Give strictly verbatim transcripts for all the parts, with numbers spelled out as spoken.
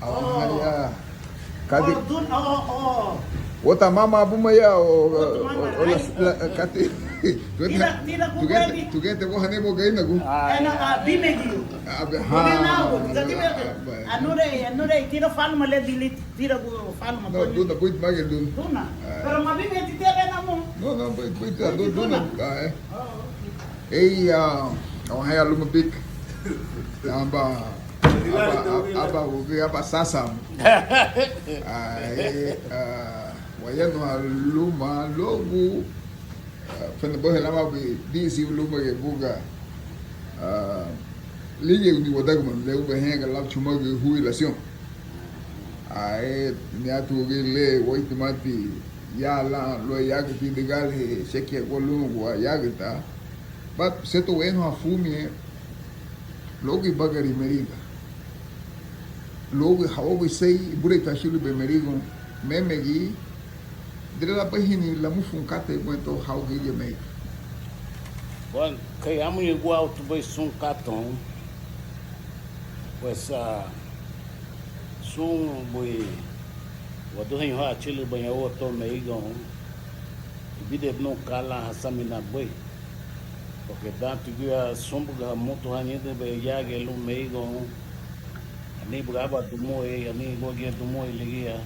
Awaharia. Kadi. Oh, dun, oh, oh, oh. Wota mama buma ya, o, o, o, la, la, kati. Tira, tira ku gani. Tugete, tugete, wo hane bo gaina gu. Ah, na, ah, bimegi. Ah, be, ha. Anurei, anurei, tira faluma le delete, tira gu faluma. No, duna, buit magi dun. Duna. Ah. Pero ma bimegi tira na mo. No, no, buit, buit, duna, duna. Ah, eh. Oh, okay. Ei, ah, awaharia luma bik. Aba, aba, aba, aba, aba sasa. Ah, eh, ah, wayanuha luma luagu, ah, fena bahe lama bi, disi luma ge buga, ah, ligeguni wadagimanu le uba hega lau chumagi jubilación. Ah, eh, niatu ge le, waitimati, ya la, lo yagati de gale, sekia gua lungua yagata. But seto wenu ha fumie, luagu ibagari Meriga. Luagu hauagu isei, iburei tachülübei Merigon, memegi, dere la bahini lamufu katei guentó hau gigia mei. Bueno, kei amuñegua utubei sun katon, pues, ah, sun bui waduheñu ha achülübaña uato Merigon, ibidiñe nun ka lan hasaminabei. Porque dan tuguya sun buga hamutu ha ñüdünbei yagiñe lun Merigon, ani buga aban dumuei, ani guagiñe dumuei ligía,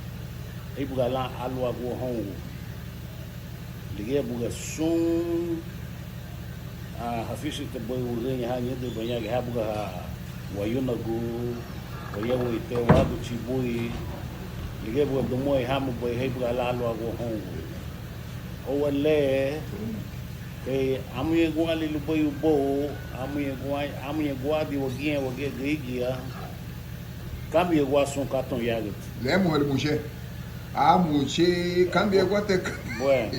éibuga lan áluagu houngua. Ligía buga sun, ah, hafisitabei wügüriña ha ñüdünbei yagiñe, ha buga ha wayunagu, wayawiti, wáguchi bui, ligía buga dumuei hámabei, éibuga lan áluagu houngua. Oua le, kei amuñeguaali lubéi ubóu, amuñegua-, amuñeguaadi wagía, wagía gürigia, kambiagua sun katon yagüta. Lemuhali muche. Ah, muche, kambiagua te ka- Bueno.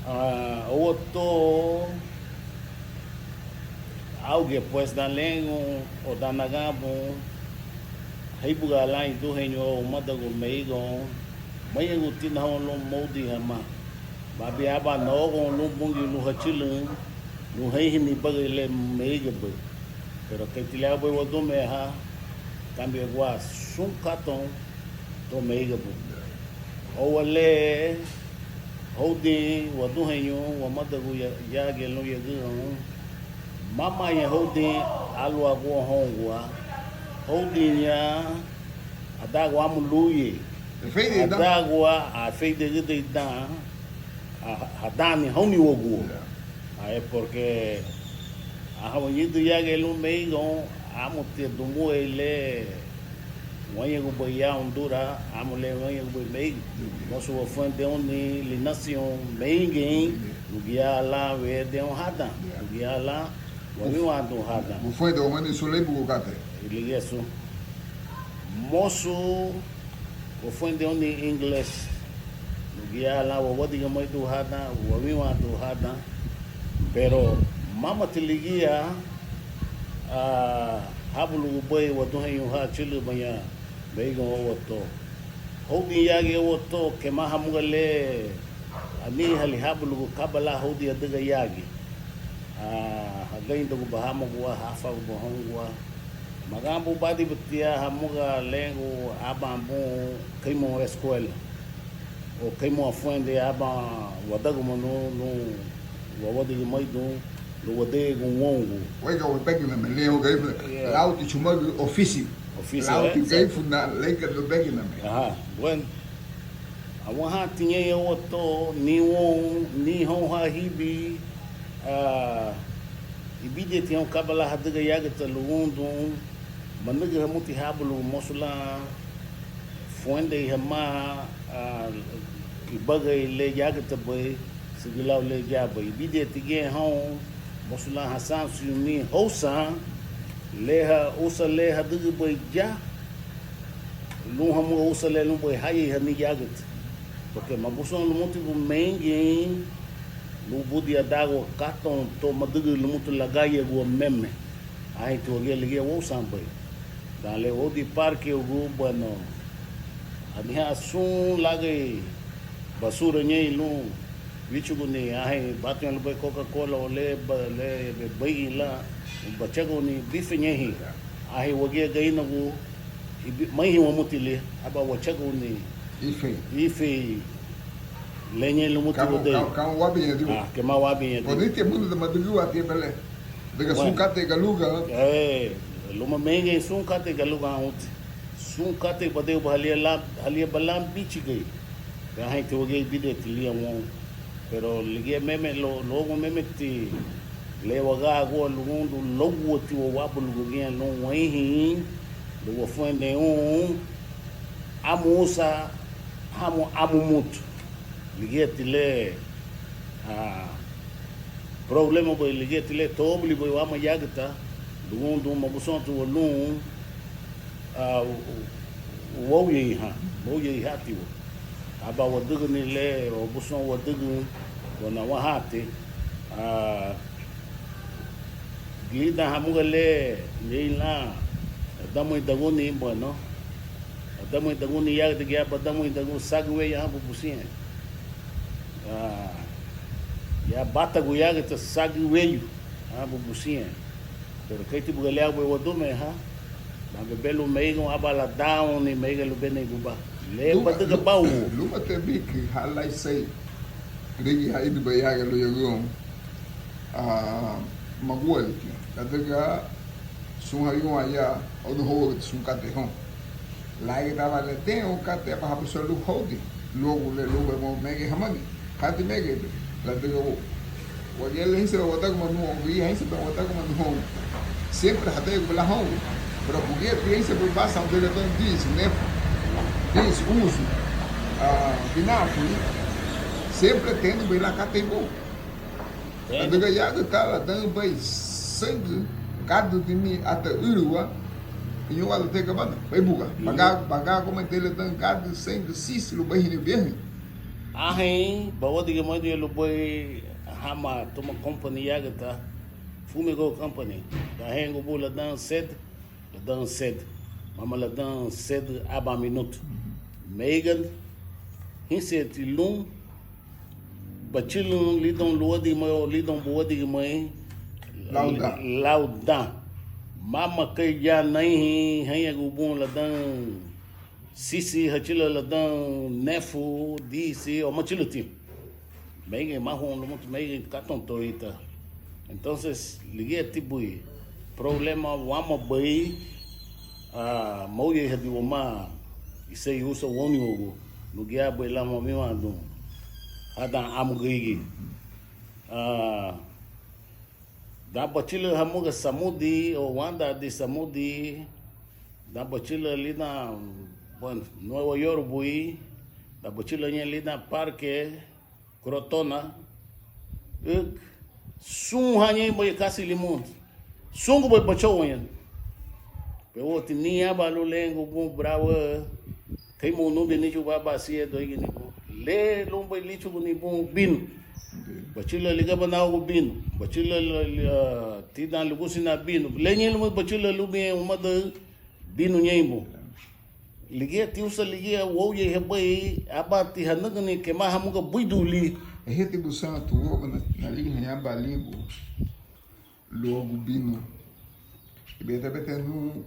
Ah, oua to auge, pues, dan legun o dan naganbun, éibuga lan iduheñu o umadagu Merigon, mañagutina houn lun moudin hamá. Mabei aban nahoun lun Bungiu lun hachülün, lun heihini ibagari le Merigabei. Pero keiti le aubei wadumeha, kambiagua sun katon to Merigabun. Oua le, houdin waduheñu, wamadagu ya-, yagiñe lun yagüroun, mamaña houdin áluagu houngua, houdiña adagua amu luye. Efeide dan. Adagua, afeide güdei dan, a, ha-, hadaani houniwagua. Ya. Ae, porque anha wañüdün yagiñe lun Merigon, amuti dumuei le wañagubei ya Undura, amu le wañagubei Meriga. Mosu wafurendeiruni linasioun Merigein, lun gayara lan weredun hadan, ya, lun gayara lan wawinwandun hadan. Wafurendeiruni sun léibugun katei. Ligía sun. Mosu wafurendeiruni English, lun gayara lan wawadigimaridun hadan, wawinwandun hadan, pero mámati ligía, ah, hábulugubei waduheñu ha achülübaña Merigon oua to. Houdin yagiñe oua to, kei ma hamuga le anihali hábulugu, kaba lan houdin adüga yagiñe. Ah, hageindaguba hámagua, háfaaguba houngua. Maganbun badibutia hamuga legu aban bun keimoun eskuela o keimoun afurendei aban wadagimanu lun wawadigimaridun, lun waderegun woungua. Weiga webeginame le, o gaibu, ya, lauti chumagü ofisi. Ofisi, lauti, eh, gaifuna leiga webeginame. Aha, bueno. Awanhatiñein oua to, ni woun, ni houn ha hibi, ah, ibidiñeti houn kaba lan hadüga yagüta lugundun, manügün hamuti hábulugu, mosu lan furendei hamá, ah, ibagari le yagütabei, sügǘ lau le yabei. Ibidiñeti giñe houn, mosu lan hasansiruni housan, le ha, housan le hadügübei ya, lun hamuga housan le lunbei hayei hani yagüta. Porque mabusenrun lumutibu Merigein lun budi adagua katei to madügün lumutu lagañeiguameme. Anheinti wagía ligía wousanbei. Dan le woudin parkeugu, bueno, anihán sun lagei basura ñein lun wíchuguni, anhein batuña lubéi Coca-Cola o le ba-, le beigin lan, bachaguni bife ñeinhin. Anhein wagía Garínagu, maihin wamuti le, aba wachagaruni ifein, ifein le ñein lumuti wadei, ka, ka, ka wabiña diwa, ah, kei ma wabiña diwa. Boniti mundu de madügüwa tiña bele. Ladüga sun katei galugan, eh, luma megei sun katei galugan unti. Sun katei badeuba halía lan, halía ba lan bíchigei. Anheinti wagía ibidiñeti liña woun. Pero ligía meme lo, luagu memeti le wagagua lugundun lóuguati wawabu lugugiñe lun warihin, lun wafurendeirun amu usa, hamu, amu mutu. Ligíati le, ah, problema bei, ligíati le tóbuli bei wama yagüta, lugundun mabusenruntiwa lun, ah, wóuyeihan, wóuyeihatiwa. Aba wadügüni le, wabusenrun wadügün, wanawahati, ah, lidan hamuga le, ñein lan, adamuridaguni, bueno, adamuridaguni yagüta, ligía aba adamuridaguni sagü weyu anhabu busén. Ah, ya bátagu yagüta sagü weyu anhabu busén. Pero keiti buga le aubei wadumeha, ma bebelun meigun aba ladauni meiga lubéneri bubá. Le badüga bau. Lúmatia biki, ha laisei. Rigi ha ídubei yaga luyagüoun. Ah, magualiti. Ladüga sun hayuan ya, oduhóuagüti sun katei houn. Lágei taba le den un katei aba habusenrun lun houdin, luagu le lunbei mosu megei hamani. Hati megei, ladüga wagía le hínsiñe wadagimanu houn, wagía hínsiñe wadagimanu houn. Siempre hadeirubei lan houn. Pero bugíati hínsiñe basa, un dile don dis, nefu, dis, usu, ah, binafu. Siempre tenubei lan katei bun. Ladüga yagüta ladanbei seingü gadüdini ata ürüwa, iñuga late gabana, bei buga. Baga, baga goma dele dan gadü seingü sisi lubéi hini biahi. Anhein bawadigimariduña lubéi hama tuma company yagüta, Fumigo company. Anhein gubu ladan sedü, ladan sedü. Mama ladan sedü aban minutu. Meiga hínsiñeti lun bachülürün lidoun luwadigimari o lidoun buwadigimari lau dan. Lau dan. Mama kei ya naihin hañagun bun ladan sisi, hachüla ladan nefu, disi, o machülüti. Meigei mahun lumutu, meigei katei to ita. Entonces, ligíati buri problema wámabei, ah, móuyeihadi wamá iseri usa wóuniwagu, nugiabei lan mawinwandun hadan amu gürigia. Ah, dan bachülürün hamuga samudi, o wándaradi samudi, dan bachülürün lidan, bueno, Nueva York buri, dan bachülürün ñein lidan parque, Crotona, ük, sun ha ñeinbei kasi limunti. Sungubei bachouraña. Pero ti ni aban lun lerengun bun bravo, kei mu nubia nichugu aban siñedu éigini bun. Le lunbei líchuguni bun binu. Bachülürün ligabana uagu binu. Bachülürün, ah, tidan lugusinan binu. Le ñein lunbei bachülürün lubiñe umadaü binu ñein bun. Ligíati usa ligía wóuyeihabei, ábati hanügüni kei ma hamuga buiduli. Eheti busantu uoga naliihaña aban libu luagu binu. Ibete bete nu,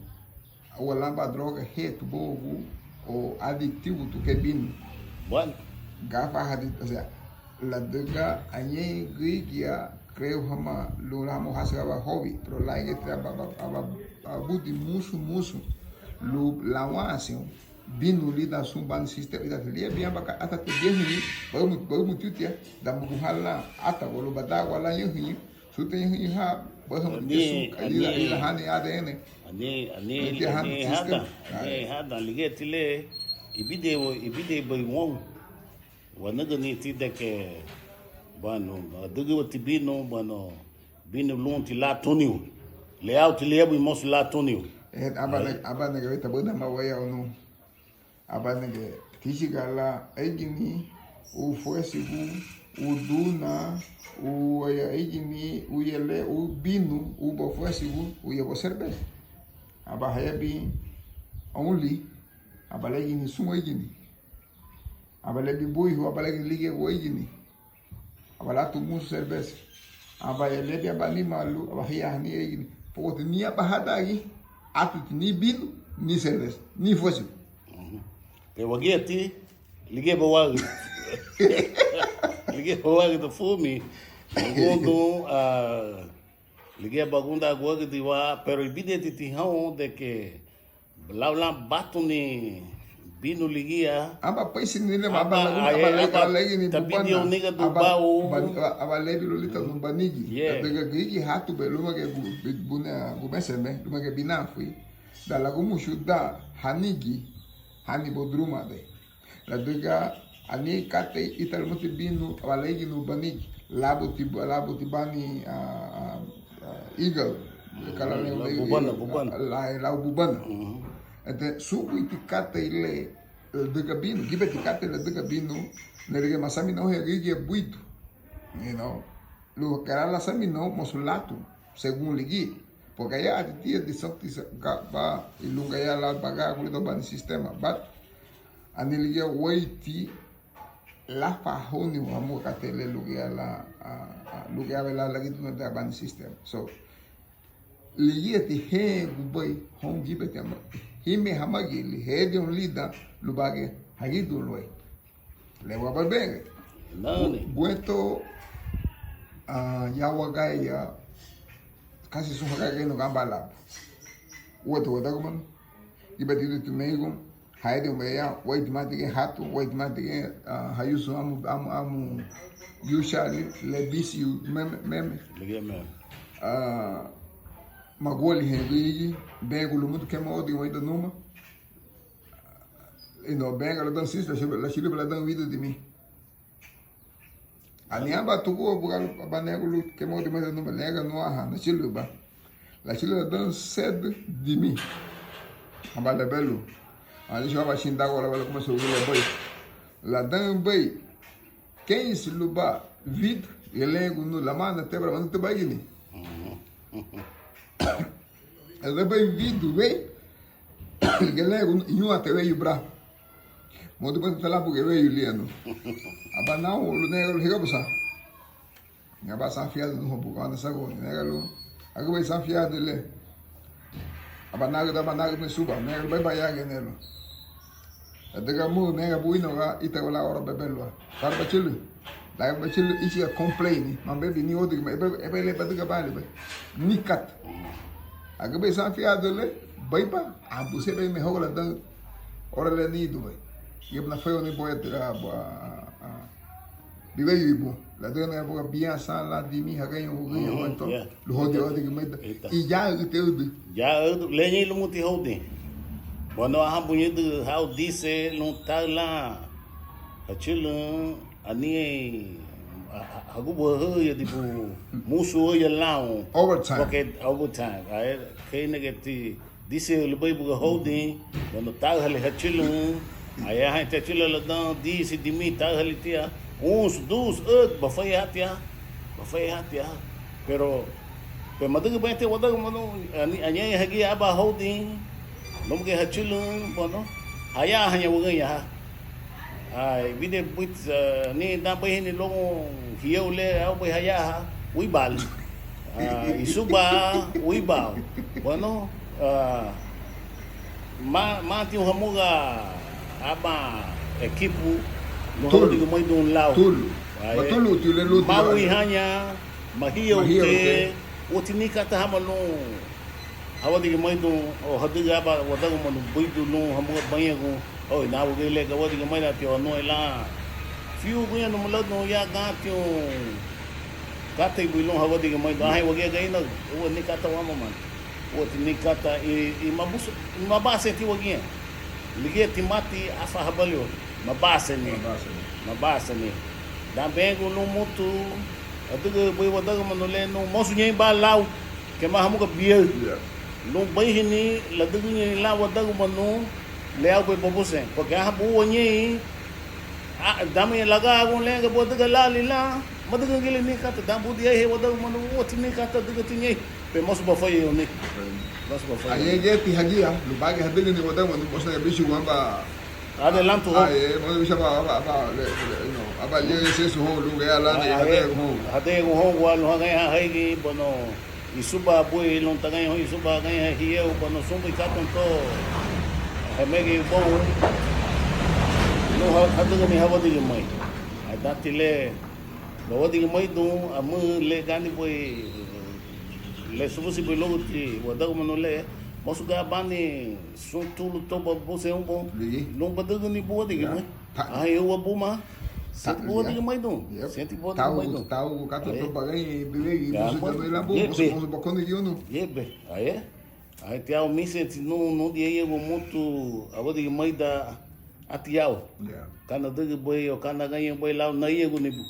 agua lan aban droga hetu bogu o adictivo tu que binu. Bueno. Gafa hadi, o sea, ladüga añein gürigia, creo hama lun lan hamuga hasü aban hobby, pero lárigiñeti aban, aban, aban abudi musu, musu lun lawansiun binu lidan sun bani sistema, lidan liabin aban katei biahüñü, baumuti, baumuti tia, dan buguha lan atagu lun badagua lan ñühüñü, sun ti ñühüñü ha, bahamuti sun, lidan, lidan hani A D N. Ani, ani, ani hadan, ani hadan, ligíati le, ibidiñe, ibidiñebei woun. Wanügüni ti de que, bueno, adügüwati binu, bueno, binu lunti lan túniwa. Le auti liabin mosu lan túniwa. Eh, aba ne, aba nege weta buna ma waya unu. Aba nege tichiga lan éigini, u fuesigu, u duna, u waya éigini, u yele, u binu, u ba fuesigu, u yabo cerveza. Aba hayabin only, aba le éigini sun éigini. Aba liabin buihu, aba ligía wéigini. Aba latu musu cerveza. Aba liabin aban animaalu, aba hiahani éigini. Pogoti ni aba hadagi, átuti ni binu, ni servesa, ni fásilu. Pero wagíati, ligíaba wáguda. Ligíaba wáguda fumi, lugundun, ah, ligíaba gúndaguagüdüwa, pero ibidiñeti houn de que lau lan bátuni binu ligía. Aba paisini le, aba, aba laguni, aba, aba laguni bubana, tabidiu nígadu aba bau, aba, aba lébi lulita nu banigi. Yeah. Ladüga gürigia hátubei lúmagiñe gu-, bi-, buna, gumeseme, lúmagiñe binafi. Dan lagumuchun dan hanigi, hani bodruma de. Ladüga anihein katei ítara lumuti binu, aba leiginu banigi. Lábuti, lábuti bani, ah, ah, ah, hígaru. Ka lan le, bubana, bubana. La, lau bubana. Ente, súbuiti katei le, ladüga binu, gíbeti katei ladüga binu, ne ligía masaminarun gürigia buidu. You know, lun gayara lasaminarun, mosu latun, según ligía. Porque ayaati tia de Santi ga ba, i lun gayara lan baga gulida bani sistema, but ani ligía weiti lafahouni hamuga katei le lun gayara lan, ah, ah, lun gayara lan lagiduna de bani sistema. So, ligíati héengubei houn gíbeti hama, hime hamagili, hédin lidan, lubaragiñe hagidun luéi. Le wababege. Nani? Gu-, guentó, ah, ya wagía, kasi sun hagía geinu gamba labu. Úati wadagimanu, gíbeti íditi meigun, haedin weya, wéitimati giñe hatu, wéitimati giñe, ah, hayusu amu, amu, amu, yuchali, le bisiu, meme, meme. Ligía meme. Ah, maguali hengüigi, begu lumutu kema odi weida numa. Ino, benga ladan sisi, lachülü, lachülüba ladan widü dimí. Ani aban tugúa buga, aban negu lun kemóudi meda numa, nega nuaha, lachülüba. Lachülü ladan sedü dimí. Aban lebelu. Ani chu aban chindagu laba laguma sugü lebei. Ladan bei. Keinsi luba widü, gelegu nu, lamana tebra, manu teba igini. Ladan bei widü, bei. Gelegu, ñuate weyu bra. Modu bati talabu ge weyu lianu. Aba nau lu nega lu higabu sa. Aba san fiadu nu hobu gana sago nega lu. Agu bei san fiadu le. Aba nagu da aba nagu me suba nega lu bai bai ya ge nelu. Adega mu nega buino ga ita wala ora bebelua. Para bachulu. Laga bachulu ichi a complain, mambebi ni odi, ebe, ebe le baduga bali be. Ni kat. Agübei san fiadu le, baiba, abuse bei me hogo ladan, ora le ni du bei. Yebna feo ni boya tira, ba, a, a. Bibe yuibu, ladan na boga bia san la dimi hagaño hugaño hoto. Luhodi odi gümeda. Ita. I ya üte üdü. Ya üdü, leñi lumuti hodi. Bueno, aha buñudu hau dise lun tala. Hachülün, ani, ha-, ha-, hagubu hahüyadibu musu ya laun. Overtime. Porque overtime. Ae, keinegeti, dise lubei buga houdin, bueno, tala hali hachülün. Ae, aha, hachülün ladan, dise dimi, tala hali tia. Uns, dus, ök, bafai hatia. Bafai hatia. Pero, pe madügübaña tia wadagimanu, ani, añahein hagía aban houdin, lumuga hachülün, bueno, hayahaña wügüriña ha. Ai, bide buit, ah, ni dan bei hini luagun hiyau le, au bei hayaha, wibal. Ah, isuba, wibal. Bueno, ah, ma, ma tiu hamuga aban ekipu, no hawadigimeidun lau. Tulu. Ai, ma tulu, tiu le luti. Ma wihaña, ma hiyau te, uti ni kata hama lun. Hawadigimeidun, o hadüga aban wadagimanu buidu lun hamuga bañagun, o ina wügüri le gawadigimeidun tiu anua lan. Fiu guñanu muladun ya gantiun katei bui lun hawadigimeidun. Anhein wagía gaina, ua ni kata wamamana. Ua ti ni kata, i, i mabusu, i mabaseti wagía. Ligía timati afa habaliu. Mabaseni. Mabaseni. Mabaseni. Dan bengu lun mutu, adüga bui wadagimanu le nun, mosu ñein ba lau. Kema hamuga biau. Lun beihini ladügüñein lan wadagimanu le aubei babusen. Porque aha buwa ñein, damaña lagaagun lenga bua adüga laali lan, madügüngili ni kata, dan budi aihe wadagimanu, uati ni kata adügati ñein. Pe mosu bafayei uni. Mosu bafayei. Añein geti hagía, lubagi hadügüni wadagimanu, mosu na bichu wamba. Adelantu ho. Ai, mosu bichu aba, aba, aba, le, le, no, aba liu ese su ho, lunga ya lana, ai, hadegu ho. Hadegu ho, wa, no, hagai ha, haigi, bueno. Isuba bui lun tagañoun, isuba gaña hieu, banu sun bui katun to, hemegi bon, lun hadügüni hawadigimai. Adanti le, bawadigimai dun, amü le gani bui, le subusi bui luguti wadagumanu le, mosu ga bani sun tulu to babusen ubon, lun badügüni buwadigimai. Ahi, uwa buma, senti buwadigimai dun. Senti buwadigimai dun. Tau, tau, katu to bagai, bilegi, musu da no ilabu, musu, musu bakoni giunu. Yebe, aye. Aye, ti au misenti nu, nu di eye gu mutu, awadigimai da ati au. Kana dügübei, o kana gañeibei lau, na eye gu nibu.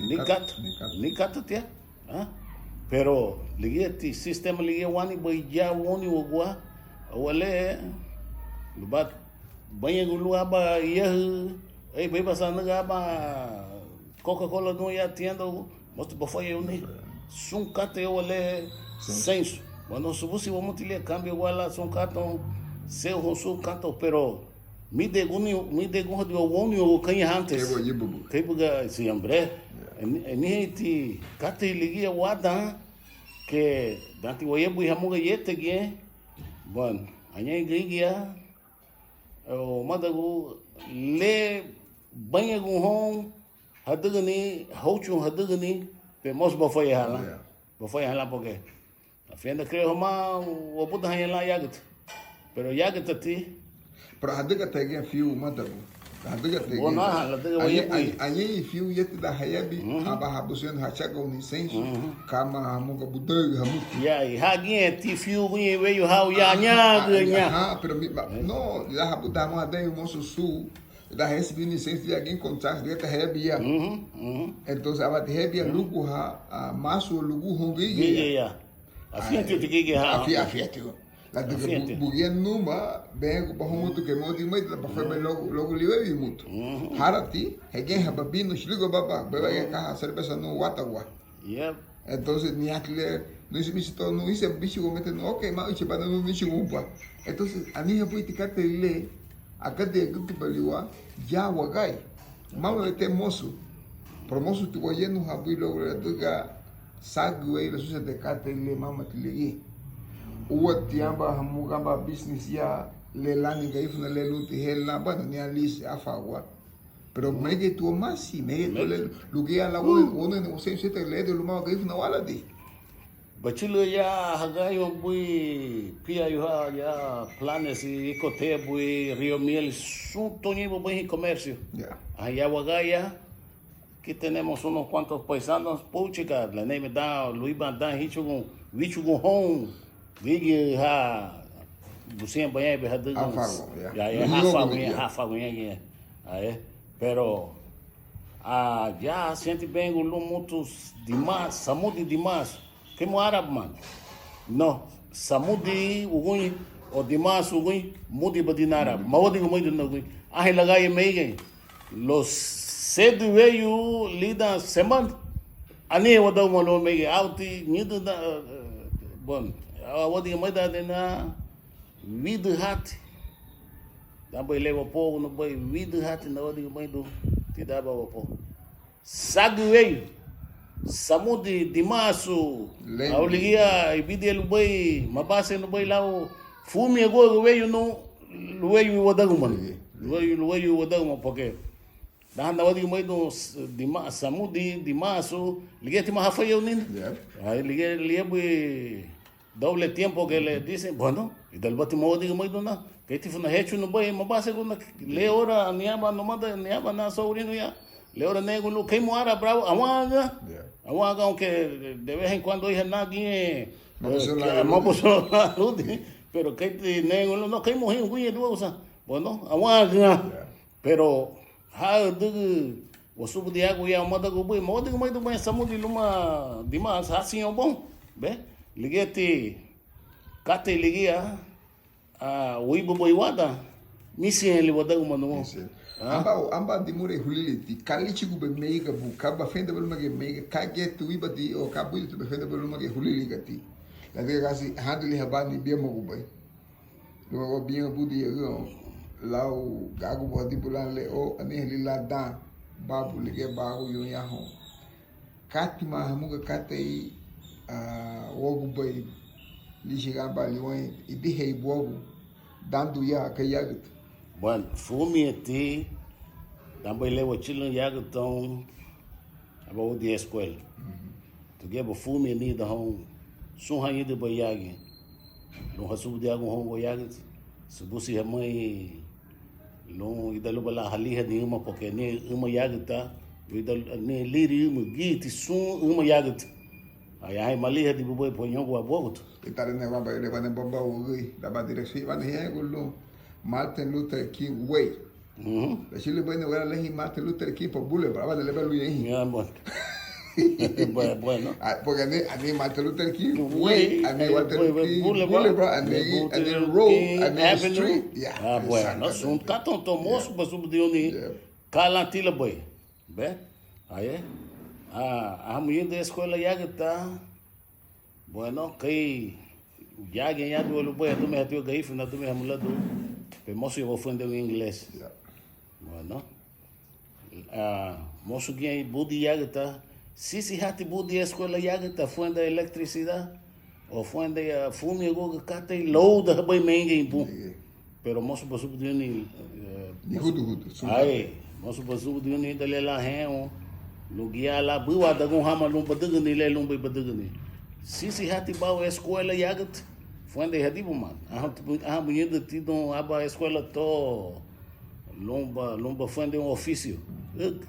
Ni kata, ni kata tia. Pero ligía ti sistema ligía wani bei ya woni wagua, awale, lubat Bañagun lun aban iyahü, ei, beiba sanüga aban Coca-Cola nun ya tienda, mosu bafayeiruni. Sun katei wale seinsu. Bueno, subusi wamuti le kambia wala sun katei, seu houn sun katei, pero mídeguni, mídegunhadiwa wouniwa kei antes. Kei buga siempre. Anihein ti katei ligía wadan, ke danti wayabui hamuga yétegiñe. Bueno, añahein gürigia, o madagu le bañagun houn hadügüni, houchun hadügüni, pe mosu bafayeiha lan. Bafayeiha lan porque afiñe da creo hama wabudahaña lan yagüta. Pero yagütati. Pero hadügatagiñe fiu madagu. Hadügatagiñe. Bueno, aha, ladüga wayabui. Añahein fiu yeti da hayabi, aba habusiñu hachaguni seinsu, kama hamuga budaü hamuti. Ya, i hagiñe ti fiu guñe weyu hau ya ñagüña. Aha, pero mi, no, ya habuda hamu hadañu mosu su, da hesi bini seinsu ya giñe contraste, ya ta hebi ya. Entonces, abati hebi ya lugu ha, masu lugu hongi ya. Afiñeti uti gigia ha. Afiñeti. Ladüga bugia numa, bengu bahumutu ke moti mai, da bafeme logu, logu liwebi mutu. Harati, hegen haba binu, shiligo baba, beba ya kaha cerveza nu watagua. Entonces, ni atile, nu isi bisi to, nu isi bisi gomete nu, ok, ma uchi bana nu nishi gumpa. Entonces, ani habu iti katei le, akati aguti baliwa, ya wagai. Mama bete mosu. Pero mosu ti wayenu habu logu ladüga, sagü wei lasusa de katei le mama ti ligi. Uwa ti amba hamuga amba business ya, le lani gaifuna le luti he lamba, ni alisi afagua. Pero mege tu masi, mege tu le lugia la wone, wone ne wose sete le de luma gaifuna waladi. Bachilü ya hagaño bui pia yuha ya planes i ikote bui Río Miel sun toñi bui comercio. Ya. Aya wagaya. Aquí tenemos unos cuantos paisanos, puchiga, leneme dan, luiban dan, hichugun, wichugun houn, wigi ha, busiña baña be hadügun. Hafagun, ya. Ya, ya, hafagun, ya, hafagun, ya, ya. Aye. Pero, ah, ya, siente bem, lun mutu dimás, samudi dimás. Kei mu árabu man. No, samudi uguñe, o dimás uguñe, mudi badina árabu. Mawadigu maiduna uguñe. Ahe lagaye meige. Lo sedü weyu lidan semana. Aniñe wadaguma lun meige. Auti, ñidü da, eh, bon, awadigu maidadina, widü hati. Dan bei le wapogu nu bei, widü hati, nawadigu maidu, tidaba wapogu. Sagü weyu, samudi dimaasu, au ligía ibidiñe lubéi, mabase nubéi lau, fumiñeguagu weyu nun, luéyu wadaguma, luéyu, luéyu wadaguma, porque dan nawadigimaridun dima-, samudi dimaasu, ligíatima hafayeirunina. Ai, ligía, ligía buri doble tiempo que le dicen, bueno, ida lubati mawadigimaridun na, keiti funa hechu nubéi, mabasegu na, le ora ni aban numada, ni aban na sourinu ya, le ora negu lun, kei mu ara bravo, awaga, awaga, aunque de vez en cuando iha na giñe, mabusu ludi, pero keiti negu lun, no, kei mu hin guñe duausa, bueno, awaga, pero ha dügü wasubudiagu ya umadagu bui, mawadigimaridun bui samudi luma dimaasu, hasiñoun bon, be, ligíati katei ligía, ah, wibubei wadan, misiñeli wadagimanu. Misiñeli. Ah? Amba, amba dimurei huliliti, ka líchugubei meigabu, ka bafendebei lúmagiñe meiga, ka giñeti wibati, o ka buiduti bafendebei lúmagiñe huliligati. Ladüga kasi, handilihabani biamagubei. Luagu biña budi yagüoun, lau gagu buhadibu lan le o, anihali lan dan, babu ligía bagu yun yahun. Katima hamuga katei ah, uágubei, lichiga aban liwan idiheri buagu, dandu ya kei yagüta. Bueno, furumiñeti, danbei le wachülürün yagüta houn, aba woudin eskuela. Tuguya ba furumiñe nida houn, sun ha ñǘdünbei yagiñe, lun hasubudiagun houngua yagüta, subusi haméi lun ida luba lan halihani üma, porque anihein üma yagüta, lun ida, anihein liri üma, gíriti sun üma yagüta. Ay, ay, malihadi bubéi, pues ñougua buagutu. Kei tarene waba, le bane baba wügüri, daba dirección, bane hiñagu lun Martin Luther King Way. Ujú. Lachülübei ni wera lehi Martin Luther King pa Boulevard, aba de lebe lu yehi. Ya, bueno. Bu-, bueno. Ah, porque ani, ani Martin Luther King Way, ani Martin Luther King Boulevard, ani, ani Road, ani Street. Ya, exacto. Ah, bueno. Sun katei to mosu basubudiruni. Ya. Ka lan tilabei. Be, aye. Ah, amu ñüdün eskuela yagüta. Bueno, kei yagiñe yadiwa lubéi, adimurehatina Garifuna, adimureha Müladu, pero mosu ya wafurendeirun inglés. Ya. Bueno. Ah, mosu giñe budin yagüta, sisi hati budin eskuela yagüta, furendeira electricidad, o furendeira, ah, furumiñeguarügü katei, lóudahabei meinga bun. Meinga. Pero mosu basubudiruni, eh, ni hudu hudu, sun katei. Ay, mosu basubudiruni ida liña lan heñun, lun giñe lan bawadagun hama lun badügüni le lunbei badügüni. Sisi hati bau eskuela yagüta, furendeirahadi buma. Aha, aha, ñüdün tidoun aban eskuela to, lunba, lunba furendeirun ofisio. Ük.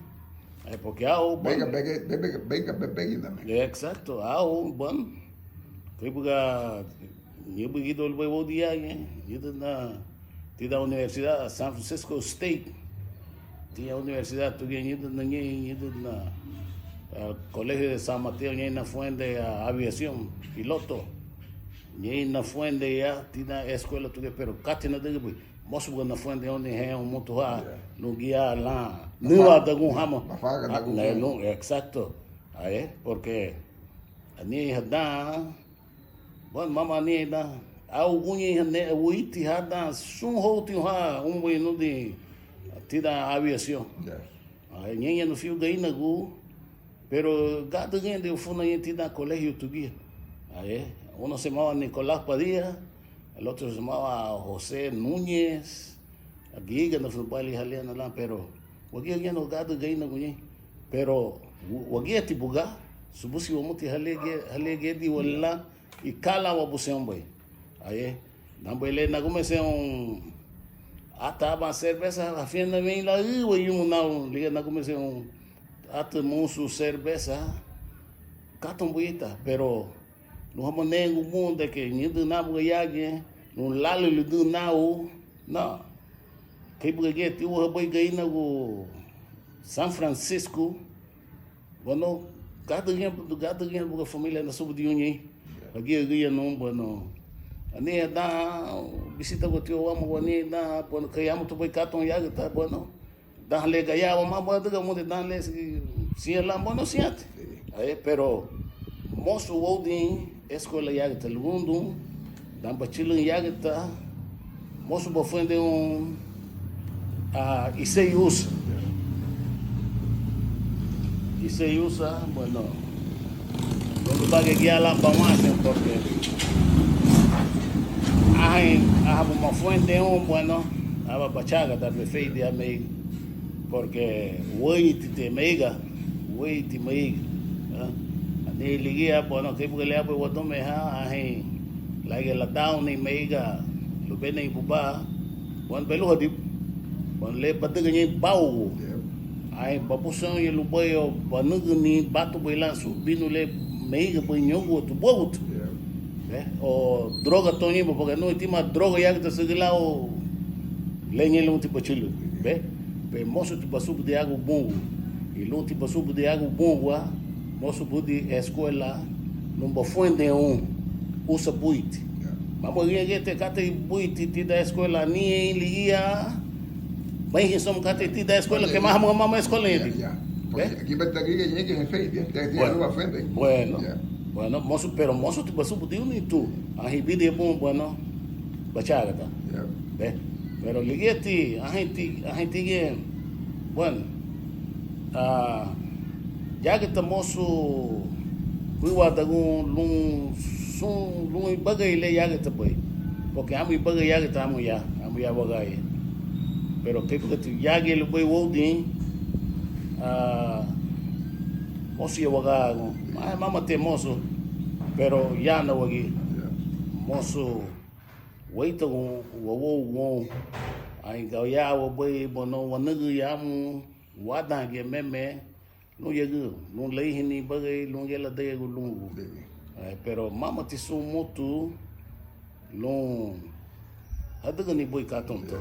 Ay, porque au, bueno. Bega, bega, bega, bega, bega, bega, bega. Exacto, au, bueno. Kei buga, ñein buga ido lubéi woudin yagiñe, ñüdüna tidan universidad, San Francisco State. Tiña universidad tuguya ñüdüna ñein, ñüdüna, ah, Colegio de San Mateo, ñein na furendeira, ah, aviación, piloto. Ñein na furendeira, tidan eskuela tuguya, pero katei nadügübei. Mosu buga nafurendeiruni heñun mutu ha, ya, lun giñe lan nüwadagun hama. Bafagadagun. Ah, ne, hama. Lun, exacto. Aye, porque anihein hadan, bueno, mama anihein dan, au uguñe haneha, wéiriti hadan, sun hóutiña ha, unbei nudin, tidan aviación. Ya. Aye, ñein ñanu fiu Garínagu, pero gádürü giñe de ufuna ñein tidan colegio tuguya. Aye, uno se llamaba Nicolás Padilla, el otro se llamaba José Núñez, agígana fubalin haliana lan, pero wagía giñe gádürü Garínagu ñein, pero wa-, wagíati buga, subusi wamuti halíagiñe, halíagiñediwa lan, y ka lan wabusenbei. Aye, danbei le nagumeserun ata aban cerveza, afiñetina wein lan üwa yumu nau, ligía nagumeserun ata murusun cerveza, katei buiti, pero lun hama nariñagun bun de que ñüdün nan buga yagiñe, lun láluahidün nau, na, kei buga giñeti úahabei Garínagu, San Francisco, bueno, gádürü giñe, gádürü giñe buga familia nasubudiruni ñein. Hagía gürigia nun, bueno, anihein dan bisita guti wamagua, anihein dan, bueno, kei ámutubei katei yagüta, bueno, dan le gayara wamá badüga mudi dan le siñá lan, bueno, siñati. Aye, pero mosu woudin eskuela yagüta lugundun, dan bachülürün yagüta, mosu bafurendeirun, ah, iseri usa. Iseri usa, bueno, lun lubaragiñe giñe lan bawansein, porque anhein, anhabu mafurendeirun, bueno, aba bachagada beferidiha mei, porque wéiriti meiga, wéiriti meiga. Ah, anihein ligía, bueno, kei buga le abei wadimureha, anhein lárigiñe ladaunei meiga, lubéi nei bubá, bueno, beluhadibu, bueno, le badüga ñein bau. Anhein babusenrun lubéi o banügüni batubei lan sun binu le meigabei ñougua tubuagutu. Eh, o droga to ñein ba, porque anúeti ma droga yagüta sügǘ lan o le ñein lunti bachülürün, be? Be, mosuti basubudiagun bungua. I lunti basubudiagun bungua, mosu budi eskuela lun bafurendeirun usa buiti. Mama giñe giñeti katei buiti tidan eskuela, anihein ligía, meihin somu katei tidan eskuela, kei ma hamuga mama eskuela ñein. Bueno, bueno, mosu, pero mosuti basubudiruni tun, anhein bídiñe bun, bueno, bachagada. Be, pero ligíati, anheinti, anheinti giñe, bueno, ah, yagüta mosu buiwadagun lun, sun lun ibagari le yágütabei, porque amu ibagari yágüta amu ya, amu ya wagía. Pero kei buga ti yágiñe lubéi woudin, ah, mosu ya wagía, ah, mama ti mosu, pero ya na wagía mosu. Weitagun wawougun, anhein gayara wabéi, bueno, wanügüya amu wadan giñe meme lun yagüta, lun larihini ibagari, lun giñe ladariagun lungua. Eh, pero mama ti sun mutu lun hadügüni buri katei to.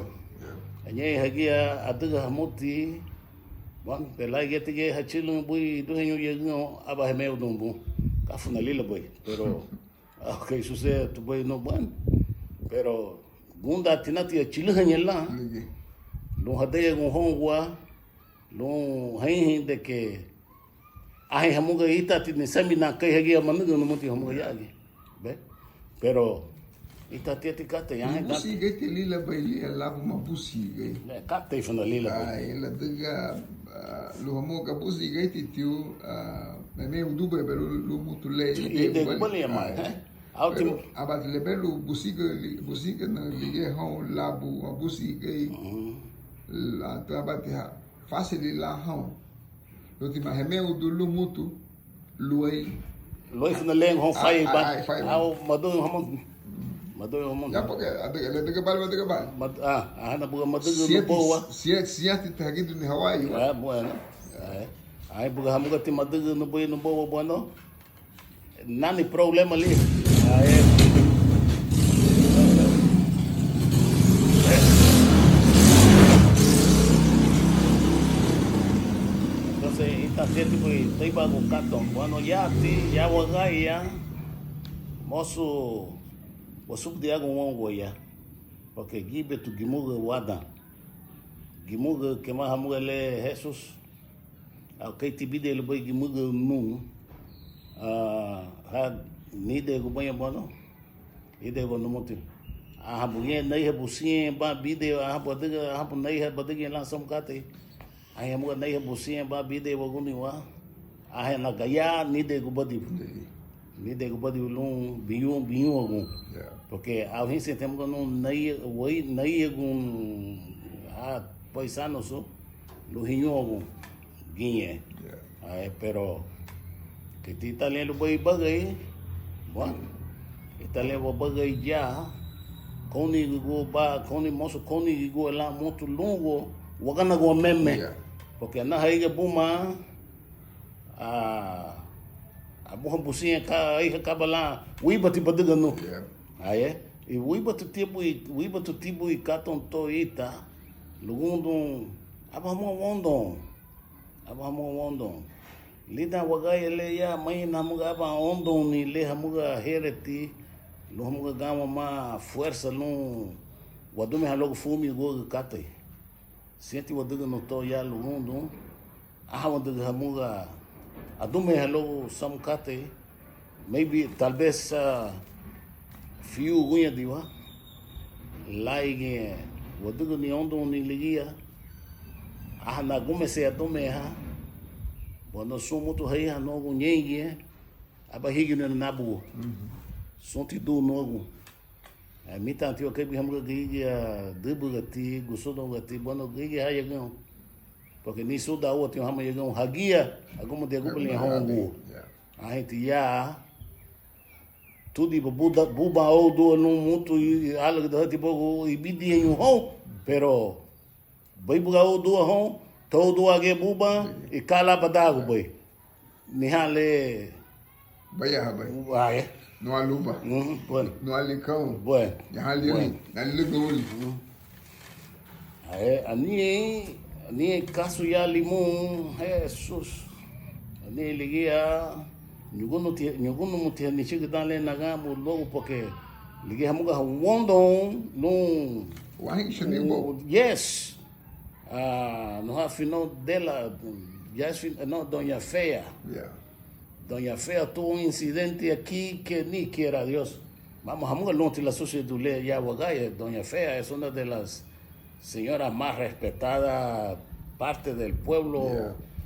Añahein hagía adüga hamuti, bueno, de lái giñe ti giñe hachülün buri iduheñu yagüta, aba hemeudun bun. Ka funa lila buri, pero ah, ok, susedu tubéi no, bueno. Pero gunda tinati achülühaña lan lun hadariagun houngua, lun heinhin de que anhein hamuga ítara ti nisamina kei hagía manügün numuti hamuga yagi. Be? Pero ítara ti ati katei, anhein katei. Busigati lila bei lila labu mabusigei. Katei funa lila bei. Ai, ladüga, ah, lun hamuga busigati tiu, ah, meme udubei be lun, lun mutu le. Ide gubali amai, eh? Au ti. Pero aban ti lebelu busiga, busigana ligía houn labu mabusigei. Aban ti ha fásil lan houn. Lun ti ma hemeudun lun mutu luéi. Luéi funa le houn faiba. Ai, faiba. Au madügün hamuga. Madügün hamuga. Ya, porque adüga, ladüga bali, ladüga bali. Mad-, ah, ahana buga madügün nuboua. Siñati, siñati ti hagiduni Hawái. Ah, bueno. Ai, ai buga hamuga ti madügün nubei nuboua, bueno. Nani problema li. Ai. Entonces, ítara ti buri teibagu katei. Bueno, ya ti, ya wagía, mosu wasubudiagun woungua ya. Porque gíbetu gimugaü wadan. Gimugaü kei ma hamuga le Hesusu. Au keiti bidei lubéi gimugaü nun. Ah, ha, nídeegubaña, bueno. Ídegua numuti. Anhabu giñe nariha busiñe ban bidei, anhabu adüga, anhabu nariha badügüña lan somu katei. Anhein hamuga nariha busiñe ban bidei waguniwa. Anhein nagaya nídeegubadibu. Nídeegubadibu lun biñu, biñuagun. Ya. Porque au hínsiñeti hamuga nun nari, wari, nariñagun, ah, paisanosu lun hiñuagun giñe. Ya. Ai, pero keiti ítara liña lubéi ibagari, bueno, ítara liña wabagari ya, kóunigua ba, kóuni, mosu kóunigua lan mutu lungua, waganagua meme. Ya. Porque anaha eiga buma, ah, abuha busiñe ka, aiha kaba lan, wuribati badüga nun. Ya. Ai, i wuribatu ti buri, wuribatu ti buri katei to ita, lugundun, aba hamuga wondon. Aba hamuga wondon. Lidan wagía le ya, mañana hamuga aban ondoni le hamuga héreti, lun hamuga gan wamá fuerza lun wadimurehan luagu furumiñeguarügü katei. Siñati wadügünu to ya lugundun. Anhawadügü hamuga adimureha luagu somu katei. Maybe, tal vez, ah, fiu uguñediwa. Lárigiñe wadügüni ondoni ligía. Anha nagumese adimureha. Bueno, sun mutu hariha nuagu ñéingiñe, aba hígiruni nábugua. Sunti du nuagu. Eh, mítara tiwa keibei hamuga gürigia dübürati, gusudungati, bueno, gürigia ha yagüoun. Porque ni suda úati hama yagüoun hagía, agumadiagubaliña houngua. Ánheinti ya, túdiba buba oudua lun mutu álügüdahati buagu ibidiñeñu houn, pero béibuga oudua houn, touduagiñe buban, i ka lan badaagubei. Nihán le. Baya haba. Aye. Nua luba. Ujú, bueno. Nua licaun. Bueno. Nihán liuli. Bueno. Nani ligauli. Ujú. Aye, anihein, anihein caso ya limun, Jesús. Anihein ligía, ñugunumuti, ñugunumuti nichügü dan le naganbun luagu porque ligía hamuga wondon lun. Wahin shanibo. Yes. Ah, nuha fino de la, ya es fin, no, doña Fea. Ya. Doña Fea tuvo un incidente aquí que ni quiera Dios. Mama hamuga lunti lasuseredun le ya wagía. Doña Fea es una de las señoras más respetadas, parte del pueblo. Ya.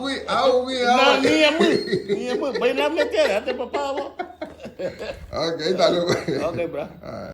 Au, güey, au, güey, na, au. Ni amü, ni amü, bai na mete, ate papá, bo. Ok, ahí está, loco. Ok, bro.